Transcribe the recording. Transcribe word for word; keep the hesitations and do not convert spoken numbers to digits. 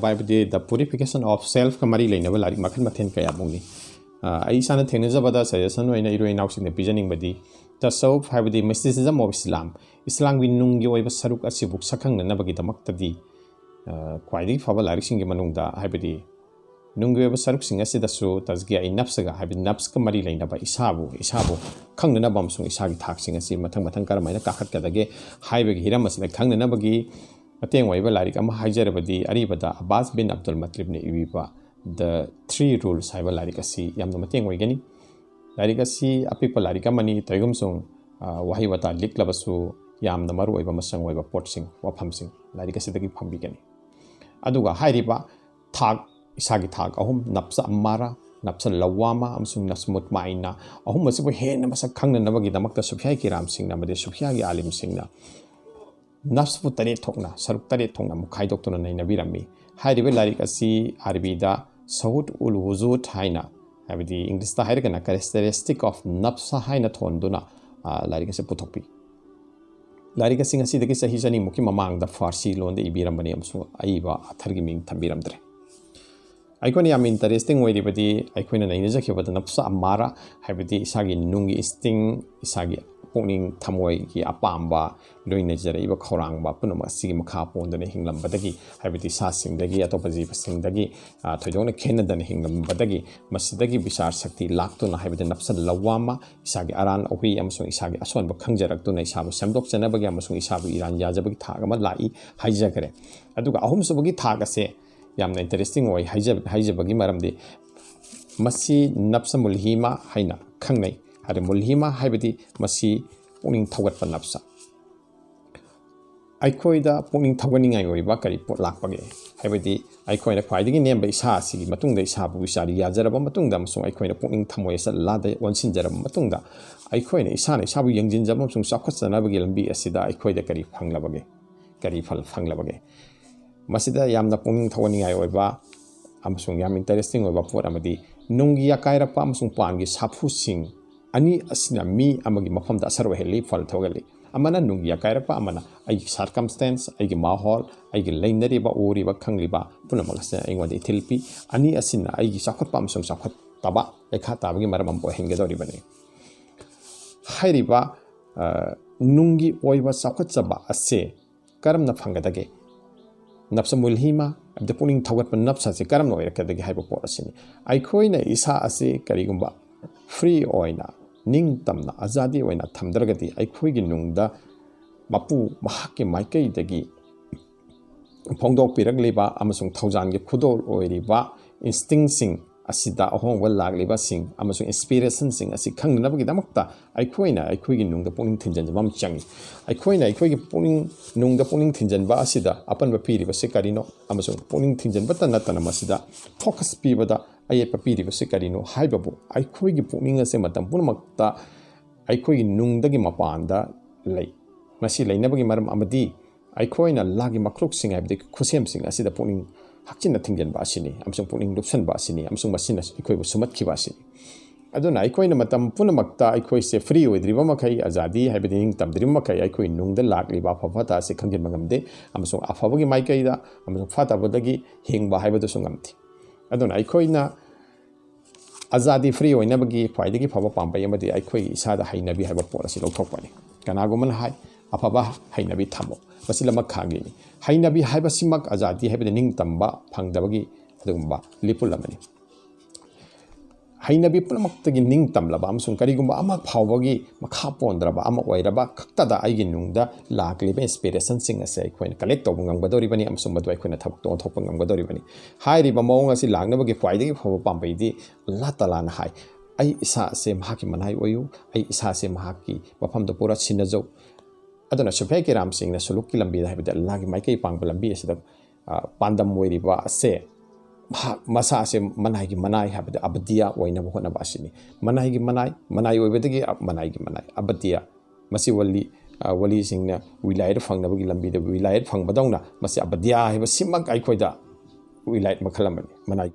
ꯍꯥꯏꯕꯗꯤ The Purification of Selfꯀ ꯃꯔꯤ ꯂꯩꯅꯕ ꯂꯥꯏꯔꯤꯛ ꯃꯈꯜ ꯃꯊꯦꯜ ꯀꯌꯥꯃꯨꯛꯅꯤ꯫ ꯑ, ꯑꯩ ꯏꯁꯥꯅ ꯊꯦꯡꯅꯖꯕꯗ suggestion ꯑꯣꯏꯅ ꯏꯔꯣꯏ ꯏꯅꯥꯎꯁꯤꯡꯗ ꯄꯤꯖꯅꯤꯡꯕꯗꯤ, ꯇꯁꯧꯐ ꯍꯥꯏꯕꯗꯤ Mysticism of Islam, ꯏꯁꯂꯥꯝꯒꯤ ꯅꯨꯡꯒꯤ ꯑꯣꯏꯕ ꯁꯔꯨꯛ ꯑꯁꯤꯕꯨ ꯁꯛꯈꯪꯅꯅꯕꯒꯤꯗꯃꯛꯇꯗꯤ, ꯑ, ꯈ꯭ꯋꯥꯏꯗꯒꯤ ꯐꯕ ꯂꯥꯏꯔꯤꯛꯁꯤꯡꯒꯤ ꯃꯅꯨꯡꯗ, ꯍꯥꯏꯕꯗꯤ ꯅꯨꯡꯒꯤ ꯑꯣꯏꯕ ꯁꯔꯨꯛꯁꯤꯡ ꯑꯁꯤꯗꯁꯨ ꯇꯖꯀꯤꯌꯥ ꯏ ꯅꯐꯁꯒ, ꯍꯥꯏꯕꯗꯤ ꯅꯐꯁꯀ ꯃꯔꯤ ꯂꯩꯅꯕ ꯏꯁꯥꯕꯨ, ꯏꯁꯥꯕꯨ ꯈꯪꯅꯅꯕ ꯑꯃꯁꯨꯡ ꯏꯁꯥꯒꯤ ꯊꯥꯛꯁꯤꯡ ꯑꯁꯤ ꯃꯊꯪ ꯃꯊꯪ ꯀꯔꯝꯍꯥꯏꯅ ꯀꯥꯈꯠꯀꯗꯒꯦ ꯍꯥꯏꯕꯒꯤ ꯍꯤꯔꯝ ꯑꯁꯤꯗ ꯈꯪꯅꯅꯕꯒꯤ ꯃꯇꯦꯡ ꯑꯣꯏꯕ ꯂꯥꯏꯔꯤꯛ ꯑꯃ ꯍꯥꯏꯖꯔꯕꯗꯤ, ꯑꯔꯤꯕꯗ ꯑꯕꯥꯁ ꯕꯤꯟ ꯑꯕꯗꯨꯜ ꯃꯇꯂꯤꯕꯅ ꯏꯕꯤꯕ The Three Rules ꯍꯥꯏꯕ ꯂꯥꯏꯔꯤꯛ ꯑꯁꯤ ꯌꯥꯝꯅ ꯃꯇꯦꯡ ꯑꯣꯏꯒꯅꯤ꯫ ꯂꯥꯏꯔꯤꯛ ꯑꯁꯤ ꯑꯄꯤꯛꯄ ꯂꯥꯏꯔꯤꯛ ꯑꯃꯅꯤ, ꯇꯧꯏꯒꯨꯝꯁꯨꯡ, ꯑ, ꯋꯥꯍꯩ ꯋꯥꯇꯥ ꯂꯤꯛꯂꯕꯁꯨ ꯌꯥꯝꯅ ꯃꯔꯨ ꯑꯣꯏꯕ ꯃꯆꯪ ꯑꯣꯏꯕ ꯄꯣꯠꯁꯤꯡ, ꯋꯥꯐꯝꯁꯤꯡ ꯂꯥꯏꯔꯤꯛ ꯑꯁꯤꯗꯒꯤ ꯐꯪꯕꯤꯒꯅꯤ꯫ ꯑꯗꯨꯒ ꯍꯥꯏꯔꯤꯕ ꯊꯥꯛ, ꯏꯁꯥꯒꯤ ꯊꯥꯛ ꯑꯍꯨꯝ, ꯅꯞꯁ ꯑꯝꯃꯥꯔꯥ, ꯅꯞꯁ ꯂꯋꯥꯃꯥ ꯑꯃꯁꯨꯡ ꯅꯞꯁ ꯃꯨꯠꯃꯥꯏꯟꯅꯥ, ꯑꯍꯨꯝ ꯑꯁꯤꯕꯨ ꯍꯦꯟꯅ ꯃꯁꯛ ꯈꯪꯅꯅꯕꯒꯤꯗꯃꯛꯇ ꯁꯨꯐꯤꯌꯥꯒꯤ ꯀꯤꯔꯥꯝꯁꯤꯡꯅ ꯑꯃꯗꯤ ꯁꯨꯐꯤꯌꯥꯒꯤ ꯑꯥꯂꯤꯝꯁꯤꯡꯅ ꯅꯞꯁꯄꯨ ꯇꯔꯦꯠ ꯊꯣꯛꯅ, ꯁꯔꯨꯛ ꯇꯔꯦꯠ ꯊꯣꯛꯅ ꯑꯃꯨꯛ ꯈꯥꯏꯗꯣꯛꯇꯨꯅ ꯅꯩꯅꯕꯤꯔꯝꯃꯤ꯫ ꯍꯥꯏꯔꯤꯕ ꯂꯥꯏꯔꯤꯛ ꯑꯁꯤ ꯑꯔꯕꯤꯗ ꯁꯍꯨꯠ ꯎꯜ ꯋꯨꯖꯨꯗ ꯍꯥꯏꯅ, ꯍꯥꯏꯕꯗꯤ ꯏꯪꯂꯤꯁꯇ ꯍꯥꯏꯔꯒꯅ Characteristic of Nafs ꯍꯥꯏꯅ ꯊꯣꯟꯗꯨꯅ, ꯑ, ꯂꯥꯏꯔꯤꯛ ꯑꯁꯤ ꯄꯨꯊꯣꯛꯄꯤ꯫ ꯂꯥꯏꯔꯤꯛ ꯑꯁꯤ ꯉꯁꯤꯗꯒꯤ ꯆꯍꯤ ꯆꯅꯤꯃꯨꯛꯀꯤ ꯃꯃꯥꯡꯗ ꯐꯥꯔꯁꯤ ꯂꯣꯟꯗ ꯏꯕꯤꯔꯝꯕꯅꯤ ꯑꯃꯁꯨꯡ ꯑꯏꯕ ꯑꯊꯔꯒꯤ ꯃꯤꯡ ꯊꯝꯕꯤꯔꯝꯗ꯭ꯔꯦ꯫ ꯑꯩꯈꯣꯏꯅ ꯌꯥꯝ interesting ꯑꯣꯏꯔꯤꯕꯗꯤ, ꯑꯩꯈꯣꯏꯅ ꯅꯩꯅꯖꯈꯤꯕꯗ ꯅꯞꯁ ꯑꯃꯥꯔꯥ, ꯍꯥꯏꯕꯗꯤ ꯏꯁꯥꯒꯤ ꯅꯨꯡꯒꯤ instinct, ꯏꯁꯥꯒꯤ ꯄꯨꯛꯅꯤꯡ ꯊꯃꯣꯏꯒꯤ ꯑꯄꯥꯝꯕ, ꯂꯣꯏꯅꯖꯔꯛꯏꯕ ꯈꯧꯔꯥꯡꯕ ꯄꯨꯝꯅꯃꯛ ꯑꯁꯤꯒꯤ ꯃꯈꯥ ꯄꯣꯟꯗꯨꯅ ꯍꯤꯡꯂꯝꯕꯗꯒꯤ, ꯍꯥꯏꯕꯗꯤ ꯁꯥꯁꯤꯡꯗꯒꯤ, ꯑꯇꯣꯞꯄ ꯖꯤꯕꯁꯤꯡꯗꯒꯤ, ꯑ, ꯊꯣꯏꯗꯣꯛꯅ ꯈꯦꯠꯅꯗꯅ ꯍꯤꯡꯂꯝꯕꯗꯒꯤ, ꯃꯁꯤꯗꯒꯤ ꯕꯤꯆꯥꯔ ꯁꯛꯇꯤ ꯂꯥꯛꯇꯨꯅ, ꯍꯥꯏꯕꯗꯤ ꯅꯞꯁ ꯂꯋꯥꯃꯥ, ꯏꯁꯥꯒꯤ ꯑꯔꯥꯟ ꯑꯍꯨꯏ ꯑꯃꯁꯨꯡ ꯏꯁꯥꯒꯤ ꯑꯁꯣꯟꯕ ꯈꯪꯖꯔꯛꯇꯨꯅ ꯏꯁꯥꯕꯨ ꯁꯦꯝꯗꯣꯛꯆꯅꯕꯒꯤ ꯑꯃꯁꯨꯡ ꯏꯁꯥꯕꯨ ꯏꯔꯥꯟ ꯌꯥꯖꯕꯒꯤ ꯊꯥꯛ ꯑꯃ ꯂꯥꯛꯏ ꯍꯥꯏꯖꯈ꯭ꯔꯦ꯫ ꯑꯗꯨꯒ ꯑꯍꯨꯝꯁꯨꯕꯒꯤ ꯊꯥꯛ ꯑꯁꯦ ꯌꯥꯝꯅ interesting ꯑꯣꯏ ꯍꯥꯏꯖ-, ꯍꯥꯏꯖꯕꯒꯤ ꯃꯔꯝꯗꯤ ꯃꯁꯤ ꯅꯞꯁ ꯃꯨꯜꯍꯤꯃꯥ ꯍꯥꯏꯅ ꯈꯪꯅꯩ꯫ ꯍꯥꯏꯗꯤ ꯃꯨꯜꯍꯤꯃꯥ ꯍꯥꯏꯕꯗꯤ ꯃꯁꯤ ꯄꯨꯛꯅꯤꯡ ꯊꯧꯒꯠꯄ ꯅꯞꯁ꯫ ꯑꯩꯈꯣꯏꯗ ꯄꯨꯛꯅꯤꯡ ꯊꯧꯒꯠꯅꯤꯡꯉꯥꯏ ꯑꯣꯏꯕ ꯀꯔꯤ ꯄꯣꯠ ꯂꯥꯛꯄꯒꯦ? ꯍꯥꯏꯕꯗꯤ ꯑꯩꯈꯣꯏꯅ ꯈ꯭ꯋꯥꯏꯗꯒꯤ ꯅꯦꯝꯕ ꯏꯁꯥ ꯑꯁꯤꯒꯤ ꯃꯇꯨꯡꯗ, ꯏꯁꯥꯕꯨ ꯏꯆꯥꯗꯤ ꯌꯥꯖꯔꯕ ꯃꯇꯨꯡꯗ ꯑꯃꯁꯨꯡ ꯑꯩꯈꯣꯏꯅ ꯄꯨꯛꯅꯤꯡ ꯊꯃꯣꯏ ꯑꯁꯤ ꯂꯥꯗ ꯑꯣꯟꯁꯤꯟꯖꯔꯕ ꯃꯇꯨꯡꯗ, ꯑꯩꯈꯣꯏꯅ ꯏꯁꯥꯅ ꯏꯁꯥꯕꯨ ꯌꯦꯡꯁꯤꯟꯖꯕ ꯑꯃꯁꯨꯡ ꯆꯥꯎꯈꯠꯆꯅꯕꯒꯤ ꯂꯝꯕꯤ ꯑꯁꯤꯗ ꯑꯩꯈꯣꯏꯗ ꯀꯔꯤ ꯐꯪꯂꯕꯒꯦ? ꯀꯔꯤ ꯐꯜ ꯐꯪꯂꯕꯒꯦ? ꯃꯁꯤꯗ ꯌꯥꯝꯅ ꯄꯨꯛꯅꯤꯡ ꯊꯧꯒꯠꯅꯤꯡꯉꯥꯏ ꯑꯣꯏꯕ ꯑꯃꯁꯨꯡ ꯌꯥꯝ interesting ꯑꯣꯏꯕ ꯄꯣꯠ ꯑꯃꯗꯤ, ꯅꯨꯡꯒꯤ ꯑꯀꯥꯏꯔꯛꯄ ꯑꯃꯁꯨꯡ ꯄꯥꯟꯒꯤ ꯁꯥꯐꯨꯁꯤꯡ ꯑꯅꯤ ꯑꯁꯤꯅ ꯃꯤ ꯑꯃꯒꯤ ꯃꯐꯝꯗ ꯑꯁꯔ ꯑꯣꯏꯍꯜꯂꯤ, ꯐꯜ ꯊꯧꯒꯜꯂꯤ꯫ ꯑꯃꯅ ꯅꯨꯡꯒꯤ ꯑꯀꯥꯏꯔꯛꯄ, ꯑꯃꯅ ꯑꯩꯒꯤ circumstance, ꯑꯩꯒꯤ ꯃꯥꯍꯣꯜ, ꯑꯩꯒꯤ ꯂꯩꯅꯔꯤꯕ, ꯎꯔꯤꯕ, ꯈꯪꯂꯤꯕ ꯄꯨꯝꯅꯃꯛ ꯑꯁꯤꯅ ꯑꯩꯉꯣꯟꯗ ꯏꯊꯤꯜ ꯄꯤ꯫ ꯑꯅꯤ ꯑꯁꯤꯅ ꯑꯩꯒꯤ ꯆꯥꯎꯈꯠꯄ ꯑꯃꯁꯨꯡ ꯆꯥꯎꯈꯠꯇꯕ ꯂꯩꯈꯥ ꯇꯥꯕꯒꯤ ꯃꯔꯝ ꯑꯃ ꯑꯣꯏꯍꯟꯒꯗꯧꯔꯤꯕꯅꯤ꯫ ꯍꯥꯏꯔꯤꯕ, ꯑ, ꯅꯨꯡꯒꯤ ꯑꯣꯏꯕ ꯆꯥꯎꯈꯠꯆꯕ ꯑꯁꯦ ꯀꯔꯝꯅ ꯐꯪꯒꯗꯒꯦ? ꯅꯞꯁ ꯃꯨꯜꯍꯤꯃ, ꯍꯥꯏꯕꯗꯤ ꯄꯨꯛꯅꯤꯡ ꯊꯧꯒꯠꯄ ꯅꯞꯁ ꯑꯁꯤ ꯀꯔꯝꯅ ꯑꯣꯏꯔꯛꯀꯗꯒꯦ ꯍꯥꯏꯕ ꯄꯣꯠ ꯑꯁꯤꯅꯤ꯫ ꯑꯩꯈꯣꯏꯅ ꯏꯁꯥ ꯑꯁꯤ ꯀꯔꯤꯒꯨꯝꯕ free ꯑꯣꯏꯅ, ꯅꯤꯡꯇꯝꯅ, ꯑꯖꯥꯗꯤ ꯑꯣꯏꯅ ꯊꯝꯗ꯭ꯔꯒꯗꯤ ꯑꯩꯈꯣꯏꯒꯤ ꯅꯨꯡꯗ ꯃꯄꯨ ꯃꯍꯥꯛꯀꯤ ꯃꯥꯏꯀꯩꯗꯒꯤ ꯐꯣꯡꯗꯣꯛꯄꯤꯔꯛꯂꯤꯕ ꯑꯃꯁꯨꯡ ꯊꯧꯖꯥꯜꯒꯤ ꯈꯨꯗꯣꯜ ꯑꯣꯏꯔꯤꯕ instinctꯁꯤꯡ ꯑꯁꯤꯗ ꯑꯍꯣꯡꯕ ꯂꯥꯛꯂꯤꯕꯁꯤꯡ ꯑꯃꯁꯨꯡ inspirationꯁꯤꯡ ꯑꯁꯤ ꯈꯪꯅꯅꯕꯒꯤꯗꯃꯛꯇ ꯑꯩꯈꯣꯏꯅ ꯑꯩꯈꯣꯏꯒꯤ ꯅꯨꯡꯗ ꯄꯨꯛꯅꯤꯡ ꯊꯤꯟꯖꯤꯟꯕ ꯑꯃ ꯆꯪꯏ꯫ ꯑꯩꯈꯣꯏꯅ ꯑꯩꯈꯣꯏꯒꯤ ꯄꯨꯛꯅꯤꯡ, ꯅꯨꯡꯗ ꯄꯨꯛꯅꯤꯡ ꯊꯤꯟꯖꯤꯟꯕ ꯑꯁꯤꯗ ꯑꯄꯟꯕ ꯄꯤꯔꯤꯕꯁꯤ ꯀꯔꯤꯅꯣ ꯑꯃꯁꯨꯡ ꯄꯨꯛꯅꯤꯡ ꯊꯤꯟꯖꯤꯟꯕꯇ ꯅꯠꯇꯅ ꯃꯁꯤꯗ focus ꯄꯤꯕꯗ ꯑꯌꯦꯠꯄ ꯄꯤꯔꯤꯕꯁꯤ ꯀꯔꯤꯅꯣ ꯍꯥꯏꯕꯕꯨ ꯑꯩꯈꯣꯏꯒꯤ ꯄꯨꯛꯅꯤꯡ ꯑꯁꯦ ꯃꯇꯝ ꯄꯨꯝꯅꯃꯛꯇ ꯑꯩꯈꯣꯏꯒꯤ ꯅꯨꯡꯗꯒꯤ ꯃꯄꯥꯟꯗ ꯂꯩ꯫ ꯃꯁꯤ ꯂꯩꯅꯕꯒꯤ ꯃꯔꯝ ꯑꯃꯗꯤ ꯑꯩꯈꯣꯏꯅ ꯂꯥꯒꯤ ꯃꯈ꯭ꯔꯨꯛꯁꯤꯡ, ꯍꯥꯏꯕꯗꯤ ꯈꯨꯠꯁꯦꯝꯁꯤꯡ ꯑꯁꯤꯗ ꯄꯨꯛꯅꯤꯡ ꯍꯛꯆꯤꯟꯅ ꯊꯤꯡꯖꯤꯟꯕ ꯑꯁꯤꯅꯤ ꯑꯃꯁꯨꯡ ꯄꯨꯛꯅꯤꯡ ꯂꯨꯞꯁꯟꯕ ꯑꯁꯤꯅꯤ ꯑꯃꯁꯨꯡ ꯃꯁꯤꯅ ꯑꯩꯈꯣꯏꯕꯨ ꯁꯨꯝꯍꯠꯈꯤꯕ ꯑꯁꯤꯅꯤ꯫ ꯑꯗꯨꯅ ꯑꯩꯈꯣꯏꯅ ꯃꯇꯝ ꯄꯨꯝꯅꯃꯛꯇ ꯑꯩꯈꯣꯏꯁꯦ free ꯑꯣꯏꯗ꯭ꯔꯤꯕ ꯃꯈꯩ, ꯑꯖꯥꯗꯤ ꯍꯥꯏꯕꯗꯤ ꯅꯤꯡꯇꯝꯗ꯭ꯔꯤꯕ ꯃꯈꯩ, ꯑꯩꯈꯣꯏ ꯅꯨꯡꯗ ꯂꯥꯛꯂꯤꯕ ꯑꯐ ꯐꯠꯇ ꯑꯁꯤ ꯈꯪꯖꯤꯟꯕ ꯉꯝꯗꯦ ꯑꯃꯁꯨꯡ ꯑꯐꯕꯒꯤ ꯃꯥꯏꯀꯩꯗ ꯑꯃꯁꯨꯡ ꯐꯠꯇꯕꯗꯒꯤ ꯍꯤꯡꯕ ꯍꯥꯏꯕꯗꯨꯁꯨ ꯉꯝꯗꯦ꯫ ꯑꯗꯨꯅ ꯑꯩꯈꯣꯏꯅ ꯑꯖꯥꯗꯤ, free ꯑꯣꯏꯅꯕꯒꯤ ꯈ꯭ꯋꯥꯏꯗꯒꯤ ꯐꯕ ꯄꯥꯝꯕꯩ ꯑꯃꯗꯤ ꯑꯩꯈꯣꯏꯒꯤ ꯏꯁꯥꯗ ꯍꯩꯅꯕꯤ ꯍꯥꯏꯕ ꯄꯣꯠ ꯑꯁꯤ ꯂꯧꯊꯣꯛꯄꯅꯤ꯫ ꯀꯅꯥꯒꯨꯝꯕꯅ ꯍꯥꯏ, "ꯑꯐꯕ ꯍꯩꯅꯕꯤ ꯊꯝꯃꯨ"꯫ ꯃꯁꯤ ꯂꯃꯛ ꯈꯥꯒꯤꯅꯤ꯫ ꯍꯩꯅꯕꯤ ꯍꯥꯏꯕꯁꯤꯃꯛ ꯑꯖꯥꯗꯤ ꯍꯥꯏꯕꯗꯤ ꯅꯤꯡꯇꯝꯕ ꯐꯪꯗꯕꯒꯤ ꯑꯗꯨꯒꯨꯝꯕ ꯂꯤꯄꯨꯟ ꯑꯃꯅꯤ꯫ ꯍꯩꯅꯕꯤ ꯄꯨꯝꯅꯃꯛꯇꯒꯤ ꯅꯤꯡꯇꯝꯂꯕ ꯑꯃꯁꯨꯡ ꯀꯔꯤꯒꯨꯝꯕ ꯑꯃ ꯐꯥꯎꯕꯒꯤ ꯃꯈꯥ ꯄꯣꯟꯗ꯭ꯔꯕ ꯑꯃ ꯑꯣꯏꯔꯕ ꯈꯛꯇꯗ ꯑꯩꯒꯤ ꯅꯨꯡꯗ ꯂꯥꯛꯂꯤꯕ inspirationꯁꯤꯡ ꯑꯁꯦ ꯑꯩꯈꯣꯏꯅ collect ꯇꯧꯕ ꯉꯝꯒꯗꯧꯔꯤꯕꯅꯤ ꯑꯃꯁꯨꯡ ꯃꯗꯨ ꯑꯩꯈꯣꯏꯅ ꯊꯕꯛꯇ ꯑꯣꯟꯊꯣꯛꯄ ꯉꯝꯒꯗꯧꯔꯤꯕꯅꯤ꯫ ꯍꯥꯏꯔꯤꯕ ꯃꯑꯣꯡ ꯑꯁꯤ ꯂꯥꯛꯅꯕꯒꯤ ꯈ꯭ꯋꯥꯏꯗꯒꯤ ꯐꯕ ꯄꯥꯝꯕꯩꯗꯤ ꯑꯜꯂꯥꯍ ꯇꯥꯂꯥꯅ ꯍꯥꯏ, "ꯑꯩ ꯏꯁꯥ ꯑꯁꯦ ꯃꯍꯥꯛꯀꯤ ꯃꯅꯥꯏ ꯑꯣꯏꯌꯨ, ꯑꯩ ꯏꯁꯥ ꯑꯁꯦ ꯃꯍꯥꯛꯀꯤ ꯃꯐꯝꯗ ꯄꯨꯔꯥ ꯁꯤꯟꯅꯖꯧ"꯫ ꯑꯗꯨꯅ ꯁꯨꯐꯤꯌꯥ ꯀꯤꯔꯥꯝꯁꯤꯡꯅ ꯁꯨꯂꯨꯛꯀꯤ ꯂꯝꯕꯤꯗ, ꯍꯥꯏꯕꯗꯤ ꯑꯜꯂꯥꯍꯒꯤ ꯃꯥꯏꯀꯩ ꯄꯥꯡꯕ ꯂꯝꯕꯤ ꯑꯁꯤꯗ, ꯑ, ꯄꯥꯟꯗꯝ ꯑꯣꯏꯔꯤꯕ ꯑꯁꯦ ꯃꯍꯥꯛ ꯃꯁꯥ ꯑꯁꯦ ꯃꯅꯥꯏꯒꯤ ꯃꯅꯥꯏ, ꯍꯥꯏꯕꯗꯤ ꯑꯕꯗꯤꯌꯥ ꯑꯣꯏꯅꯕ ꯍꯣꯠꯅꯕ ꯑꯁꯤꯅꯤ꯫ ꯃꯅꯥꯏꯒꯤ ꯃꯅꯥꯏ, ꯃꯅꯥꯏ ꯑꯣꯏꯕꯗꯒꯤ ꯑ-, ꯃꯅꯥꯏꯒꯤ ꯃꯅꯥꯏ, ꯑꯕꯗꯤꯌꯥ꯫ ꯃꯁꯤ ꯋꯥꯂꯤ, ꯑ, ꯋꯥꯂꯤꯁꯤꯡꯅ ꯋꯤꯂꯥꯌꯠ ꯐꯪꯅꯕꯒꯤ ꯂꯝꯕꯤꯗ ꯋꯤꯂꯥꯌꯠ ꯐꯪꯕꯗꯧꯅ ꯃꯁꯤ ꯑꯕꯗꯤꯌꯥ ꯍꯥꯏꯕꯁꯤꯃꯛ ꯑꯩꯈꯣꯏꯗ ꯋꯤꯂꯥꯌꯠ ꯃꯈꯜ ꯑꯃꯅꯤ, ꯃꯅꯥꯏ꯫